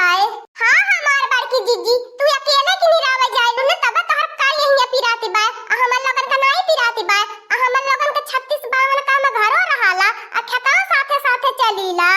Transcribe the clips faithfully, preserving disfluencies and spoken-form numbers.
आए। हाँ, हमार बड़की जिज्जी, तू अकेले की निरावे जाइलू न, तब तोहर करिहिया पिराती बाय, आ हमन लोगन का नाई पिराती बाय, आ हमन लोगन का छत्तीस बावन काम घरो रहाला, आ खेतवा साथे साथे चलीला।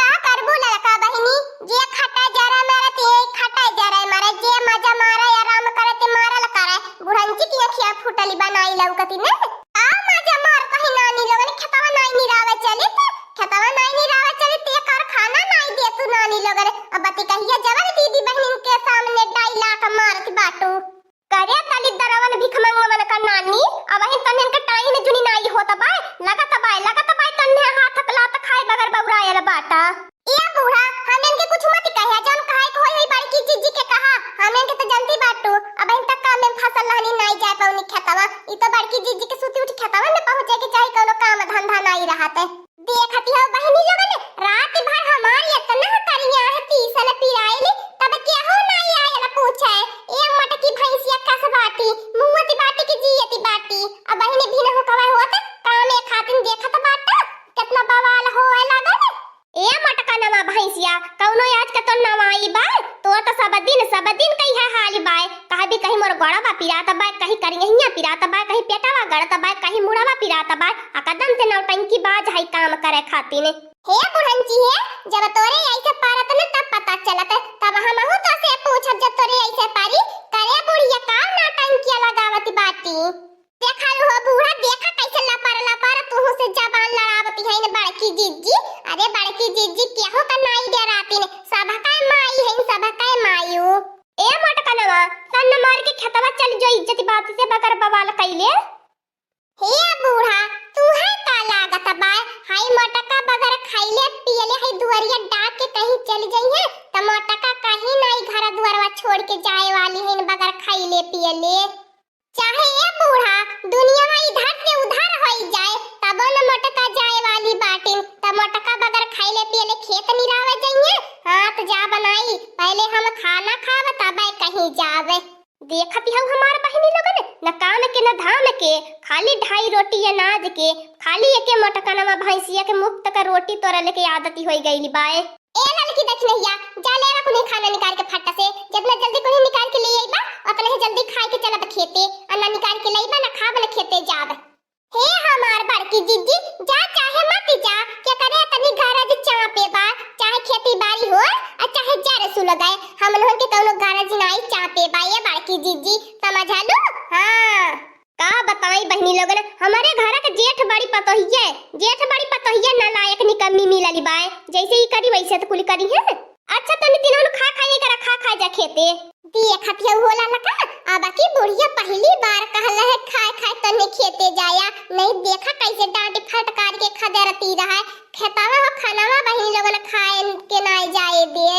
का करबू लड़का बहिनी, जे खटाई जरे मरे ते खटाई जरे मरे, जे मजा मारे आराम करे ते मारल करे, बुढ़ंची की अखिया फूटली बनाई लौकती ने। का मजा मार कहीं नानी लोगन खेतवा नाई निरावे चलित, खेतवा नाई निरावे चलित, ते कारखाना नाई दे तू नानी लोगन। अब बती कहिया जवन दीदी बहनिन के सामने dialogue मारत बाटू। करे तली दरवन भिखमंगवन का नानी, अबहिन तन्हन के टाइन जुनी नाई होत बाय, लगत बाय, लगत बाय तन्हे हाथ लात खाए बगर बौरायल बाटा। ए बूढ़ा, हमन के कुछ मत कहे, जौन कहे के होई होई बड़की जिज्जी के कहा, हमन के तो जनती बाटू, अबहिन तक काम में फसल रहनी नाई जाए पौनी खेतवा, ई तो बड़की जिज्जी के सुती उठी खेतवा में पहुँचे के चाही, कौनो काम धंधा नाई रहत। देखती हो बहिनी लोगन, रात भर हमार इतना करिया है पीसल पिराइल, तब केहू नाई आयल पूछे, ए मोटकी भैंसिया कस बाटी, मुअती बाटी की जियती बाटी। अब बहिनी बिना हुकवा होत, काम एक खातिन देखत बाट, कितना बवाल होए लागल। ए मोटका नवा भैंसिया, कौनो आज का तो नवाई बा, तो तो सब दिन, सब दिन कही है हाल बाय, कहा भी कहीं मोर गोड़ा बा पिरात बाय, कहीं करिया पिरात बाय, कहीं पेटवा गड़त बाय, कहीं मुड़वा पिरात बाय, आ कदम से नौटंकी बाज है काम करे खातिन। हे बुढ़ंची हे, जब तोरे ऐसे पारत न तब पता चलत, तब हमहू तो से पूछब जब तोरे ऐसे पारी, करे बुढ़िया का नौटंकिया लगावत बाटी। देखा हो बूढ़ा, देखा कैसे लपर लपर तुहू से जबान लड़ावती है न बड़की जिज्जी। अरे बड़की जिज्जी केहू का नाई डराती न, सबका माई है, सबका मायू। ए मोटकनवा, तन मार के खेतवा चल जो, इज्जत बात से बगर बवाल कैले। हे बूढ़ा, तू है का लागत बाय? हाई मोटका बगर खैले पियले है दुआरिया डाक के कहीं चल जइहे, त मोटका कहीं नाई घर दुआरवा छोड़ के जाए वाली है बगर खैले पियले। चाहे ए बूढ़ा, दुनियावा इधर से उधर होई जाए, तबो न मोटका जाए वाली बाटिन, त मोटका बगर खैले पियले खेत निरावे जइहे। हाँ, त जा बनाई, पहले हम खाना खाब, तबे कहीं जावे। देखत हऊ हमार बहिनी लोगन, न काम के न धाम के, खाली ढाई रोटी अनाज के, खाली एके मोटकनवा भैंसिया के मुफ्त का रोटी तोरा लेके आदती होई गइली बाए। ए ललकी दखिनहिया, जा ले आवा कुनी खाना निकाल के फट्टा से, जितना जल्दी कुनी निकाल के ले आइबा, उतने ही जल्दी खाए के चलब खेते, आ ना निकाल के लइबा, ना खाब, ना खेते जाब। हे हमार बड़की जिज्जी, जा चाहे मत जा, केकरे तनी गरज चापे बा, चाहे खेती बाड़ी होए, आ चाहे जर सुलगाए, हमनहन के कौनो गरज नाई चापे बा, ये बड़की जिज्जी, समझलू? हाँ। का बताई बहिनी लोगन, हमरे घर के जेठ बड़ी पतोहिया, जेठ बड़ी पतोहिया नालायक निकम्मी मिलली बाए, जैसे ही करी वैसे तो कुल करी है। अच्छा तनी तीनों खा खा ये करा, खा खा जा खेते। देखत हऊ होला लका, अब की बुढ़िया पहली बार कहले है खाए खाए तनी खेते जाया, नहीं देखा कैसे डांट फटकार के खदेरती रहा है। खेतवा हो खानवा बहिनी लोगन खाए के नाई जाए दे।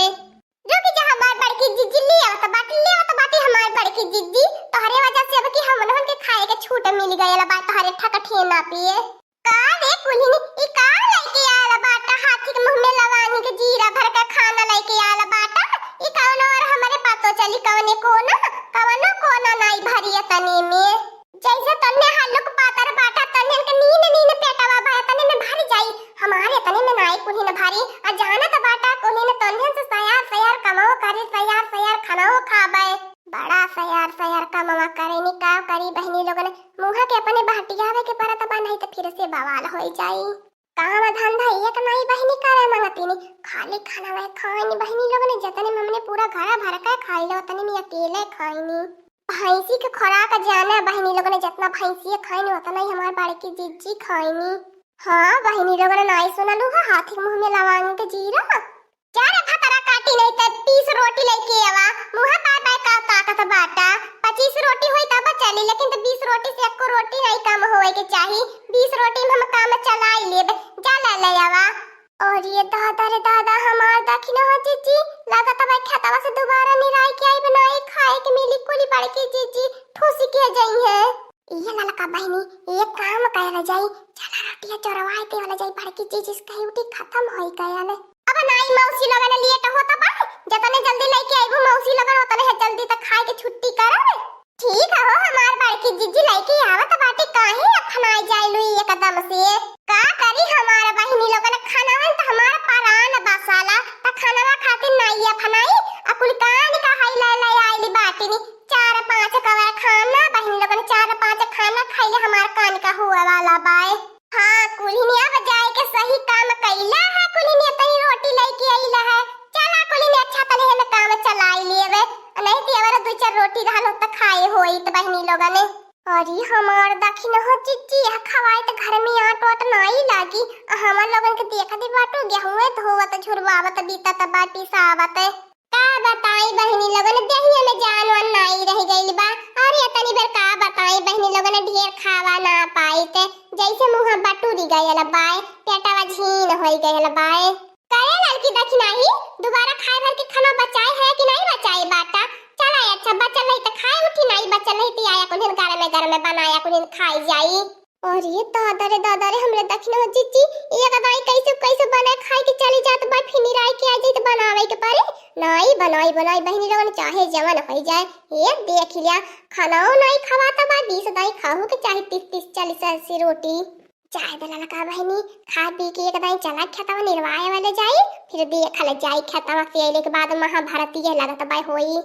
रुक जा हमार बड़की जिज्जी, ले आवत बाटी, ले आवत बाटी हमार बड़की जिज्जी। तोहरे वजह से अब की हमनहन के खाए के छूट मिल गयल बा तोहरे ठकठेना पे। का रे कुल्हिन, ई का लइके आयल बाटा? हाथी के मुंह में लवानी के जीरा भर के खाना लइके आयल बाटा। ई कौनो और हमरे पतो चली कौने कोना, कौनो कोना नाई भरी तने में। जैसे तन्ने हल्लुक पातर बाटा, तन्ने के नीन नीन पेटवा भय तने में भर जाई। हमारे तने में नाई कुल्हिन भरी, आ जानत बाटा कुल्हिन तन्ने से सयार सयार कमाओ करे, सयार सयार खानाओ खाबे। बड़ा सयार सयार कमवा करेनी, का करी बहिनी लोगन, मुँह के अपने बहटियावे के परत बा, नहीं त फिर से बवाल होई जाई। काम धंधा एक नाई बहिनी करे मंगतीनी, खाली खाना वह खाइनी बहिनी लोगन, जतने में हमने पूरा घर भर के खाई लो, उतने में अकेले खाइनी। भैंसी के खुराक जाने बहिनी लोगन, जितना भैंसी खाइनी उतना ही हमार बड़की जिज्जी खाइनी। हाँ बहिनी लोगन, नाई सुनलू हा, हाथी के मुँह में लवांग के जीरा। जा रे भतरा काटी, नहीं त तीस रोटी लइके आवा। मुँह बाय बाय का ताकत बाटा। पच्चीस रोटी होई तब चली, लेकिन त बीस रोटी से एको रोटी नहीं कम होए के चाही। बीस रोटी में हम काम चलाई लेब। जा ले ले आवा। और ये दादा रे दादा, हमार दखिना हो जिज्जी, लागत बा खेतवा से दोबारा निराई के आई बनाई खाए के मिली कुली बड़की जिज्जी ठूसी के जइहे। ये ललका बहिनी, एक काम कइल जाई, चला रोटिया चोरवाए देवल जाई, बड़की जिज्जी से कही उठी खत्म होई गयल। अब नाई मौसी लोगन लेट होत बा, जतने जल्दी लइके आइबू मौसी लोगन उतने है जल्दी त खाए के छुट्टी करब। ठीक है हो हमार बड़की जिज्जी लइके आवत बाटी, काहे अफनाई जाइलू एकदम से? का करी हमार बहिनी लोगन, खानावन त हमार परान बसाला, त खानवा खातिर नाई अफनाई, काम चलाई लेवे, नहीं तो अगर दुइ चार रोटी रहल होत त खाए होइत बहिनी लोगन। अरे हमार दखिनहो जिज्जी, यह खवाई त घर में आट वाट नाई लागी। आ हमर लोगन के देखत ही बाटू, गेहूं धोवत, झुरवावत, बीतत बा, पिसावत। का बताई बहिनी लोगन, देहिया में जान वान नाई रह गइल बा। अरे तनी बेर का बताई बहिनी लोगन, ढेर खावा ना पाइत, जैसे मुंह बटुरी गयल बाय, पेटवा झीन होई गयल बाय। करे ललकी दखिनही, दोबारा खाए भर के खाना बचाए है कि नहीं बचाए बाटा? चला अच्छा, बचल रही त खाए उठी, नहीं बचल रही त आया कुलिन गरमे गरमे बनाया कुलिन खाई जाई। अरे दादा रे दादा रे, हमरे दखिनहो जिज्जी, एक दाई कैसे कैसे बनाए खाए के चली जात बा, फिर निराई के आ जाई त बनावे के परे। नाई बनाई बनाई बहिनी लोगन, चाहे जवन होई जाए। ये देख लिया, खानाओ नाई खवाता बा, बीस दाई खाहू के चाहे तीस तीस चालीस अस्सी रोटी। जाए दे ललका बहिनी, खा पी के एक दाई चला खेतवा निरवाए वाले जाई, फिर देखल जाई खेतवा से अइले के बाद महाभारत ये लगत बा होई।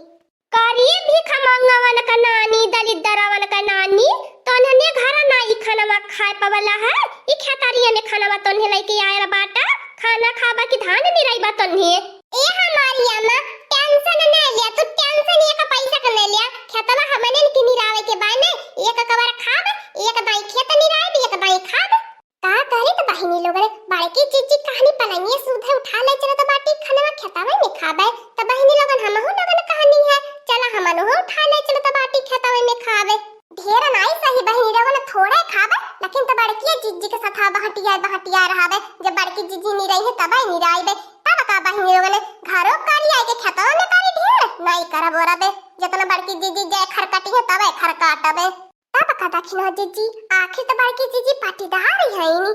करिए भीख मंगवन का नानी, दलिद्दरवन का नानी, तोन्हने घर ना ई खानवा खाए पवला है, ई खेतरिया में खानवा तोन्हे लइके आयल बाटा, खाना खाबा कि धान निराई बा तोन्हे। ए हमारी अम्मा, tension न लिया, तू tension एक पैसा क न लिया। खेतवा हमने के निरावे के बा ने, एक कवर खाब, एक दाई खेत निराब, एक दाई खाब। का करे त बहिनी लोगन, बड़की जिज्जी कहनी पलंगिया सूधे उठा ले चलत बाटी, खनवा खेतवा में खाबे। त बहिनी लोगन, हमहू लोगन कहनी है, चला हमनहू उठा ले चलत बाटी खेतवा में खाबे। ढेर नाई सही बहिनी रहो न, थोड़े खाबे, लेकिन त बड़किया जिज्जी के साथ बहटिया बहटिया रहबे। जब बड़की जिज्जी निरई है तबे निराइबे। तब का बहिनी रहो न, घरो करी आई के खेतवा में करी ढेर नाई करब ओरबे। जतना बड़की जिज्जी जय खरकटी है तबे खरकाटबे। तब का दखिनहो जिज्जी, आखिर त बड़की जिज्जी पाटीदार ही हईनी।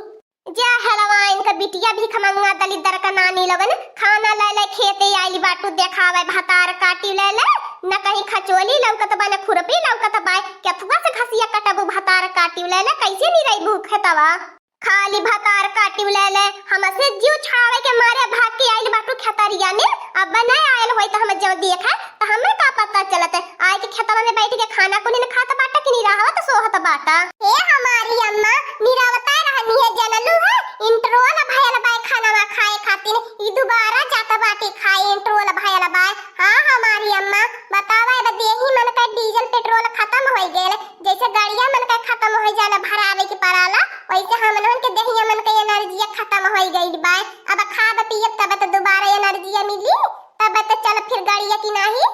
जा हलवाइन का बिटिया भीख मंगा दलिद्दर का नानी लोगन, खाना ले ले खेते आइल बाटू देखावे भतार काटी ले ले, न कहीं खचोली लौकत बा, न खुरपी लौकत बा, केथुआ से घसिया कटबू भतार काटी ले ले, कैसे निरैबू खेतवा? खाली भतार काटी ले ले, हमसे जीव छुड़ावे के मारे भाग के आइल बाटू खेतरिया में, अब न आयल होई त हम जब देखे त हमें का पता चलत? आए के खेतवा में बैठ के खाना कुनी न खात बाटा कि निराहत सोहत बाटा? हे हमारी अम्मा, निरावता रहनी है, जनलू है, इंट्रोल भयल बाय खानवा खाए खातिर, ई दोबारा जात बाटी खाए, इंट्रोल भयल बाय। हाँ हमारी अम्मा, बतावा, अब देही मन का डीजल पेट्रोल खतम होई गेल, जैसे गड़िया मन का खतम होई जाला भरावे के पड़ाला, वैसे हमनहन के देहिया मन का एनर्जिया खतम होई गइल बाय। अब खाब पियब तब त दोबारा एनर्जिया मिली, तब त चल फिर गड़िया की नाही।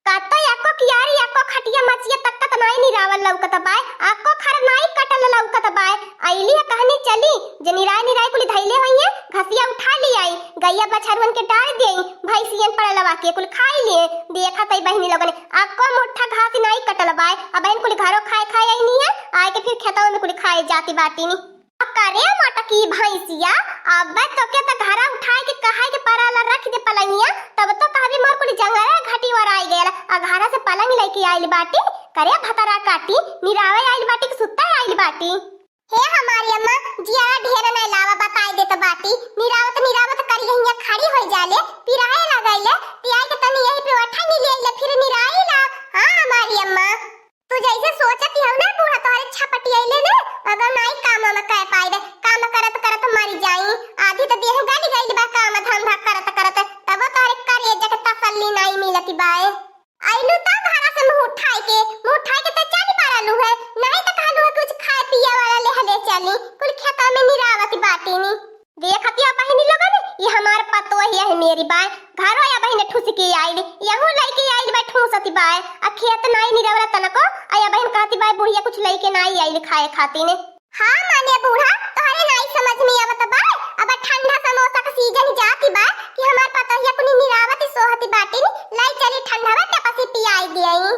कत्तो एको कियारी, एको खटिया मचिया तक त नाई निरावल लौकत बाय, एको खर नाई कटल लौकत बाय। अइली ह कहनी चली, जे निराय निराय कुली धइले होइए, घसिया उठा ली आई, गइया बछरुअन के डार देई, भैंसियन पड़लवा के कुल खाई लिए। देखत है बहिनी लोगन, एको मुट्ठा घास नाई कटल बाय, अब इन कुल घरो खाए खाए अइनी है, आए के फिर खेतवा में कुल खाए जाती बाटी नी। करे मोटकी भैंसिया, अब तोके त घरा उठाए के कहाए के पराला रख दे पलंगिया, तब तो कहबी मोर कुल जंगल घटी वराई गयल, आ घरा से पलंग लेके आइल बाटी, करे भतरा काटी, निरावे आइल बाटी कि सुत्ता आइल बाटी? हे हमारी अम्मा, जिया ढेर नहीं लावा बताए देत बाटी, निरावत निरावत करी हिया खड़ी होई जाले, पिराए लगैले, पियाई के तनी यही पे ओठा नी ले ले, फिर निराई ला। हाँ हमारी अम्मा। तू जैसे सोचत हऊ ना बूढ़ा, तोहरे छपटियैले ना, अगर नाई काम में कह पाइबे, काम करत करत मरी जाई। आधी त देह गल गइल बा काम धंधा करत करत, तबो तोहरे करेजा के तसल्ली नाई मिलत बाए। अइलू त घरा से मुंह उठाए के, मुंह उठाए के त चल पड़लू है, नाई त कहलू है कुछ खाए पिए वाला ले हले चली, कुल खेता में निरावत बाटी नी। देखतिया बहिनी लोगन, ई हमार पतोह है मेरी बाय, घरो या बहिन ठुस के आइल, यहू लइके आइल बाय ठूसती बाय, आ खेत नाई निरवला तनको, आ या बहिन कहती बाय बुढ़िया कुछ लइके नाई आइल खाए खातिर। हाँ माने बूढ़ा, तोहरे नाई समझ में आवत बाय, अब ठंडा समोसा का सीजन जाती बाय कि हमार पतोहिया कुनी निरावती सोहती बाटिन, लाई चली ठंडा में टपसी पियाई दियाई।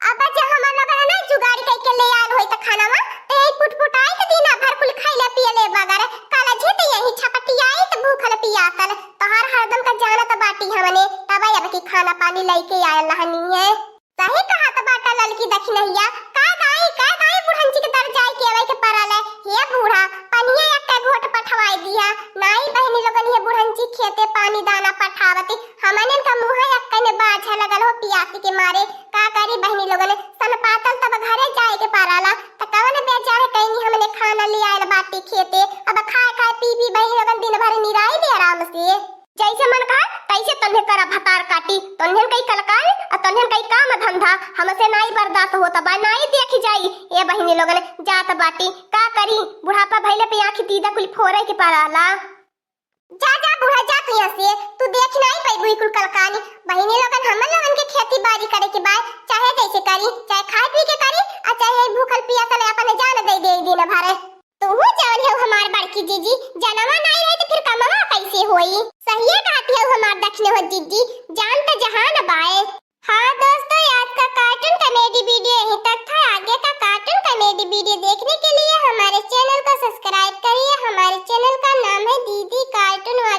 अब जे हमर लोगन ना जुगाड़ कइके ले आयल होई त खानावा, त यही पुटपुटाई के दिना भर कुल खइले पियले बगैर, काला झित यही छपटियाई त भूखल पियासल, तोहार हरदम का जानत बाटी हमने, तब अब की खाना पानी लइके आयल रहनी है। सही कहत बाटा ललकी दखिनहिया, का गाई, का गाई बुढ़ंची के दर जाए के अवे के परल है। हे बूढ़ा, पनिया एक घोट पठवाई दिया, नाई बहिनी लोगन ये बुढ़ंची खेते पानी दाना पठावती, हमनन का मुँह एक कने बाझे लगल हो पियासी के मारे। का करी बहिनी लोगन, सन पातल तब घरे जाए के पाराला, त कवन बेचारे कइनी हमने खाना ले आयल बाटी खेते। अब खाए खाए पी पी बहिनी लोगन दिन भर निराई दे आराम से। जैसे मन कहा तैसे तन फेकरा भतार काटी, तोन्हन कई कलकाई, आ तोन्हन कई काम धंधा, हमसे नाई बर्दाश्त होत बा, नाई देखी जाई। ए बहिनी लोगन, जात बाटी, का करी, बुढ़ापा भइले पे आँखी दीदा कुल फोरे के पड़ाला। जा, जा बूढ़ा, जा तू यहाँ से, तू देख नाई पैबू ई कुल कलकानी। बहिनी लोगन, हमन लोगन के खेती बाड़ी करे के बा, चाहे जैसे करी, चाहे खाए पी के करी, आ चाहे भूखल पियासल अपन जान दे दे दिन भर। तू जवन है हमार बड़की जीजी, जनवा नाई रहे तो फिर कमवा कैसे होई? सहिए कहती है हमार दक्षिण हो जीजी, जान तो जहान बाए। हाँ दोस्तों, आज का cartoon comedy video यहीं तक था। आगे का cartoon comedy video देखने के लिए हमारे channel को subscribe करिए। हमारे channel का नाम है दीदी Cartoon।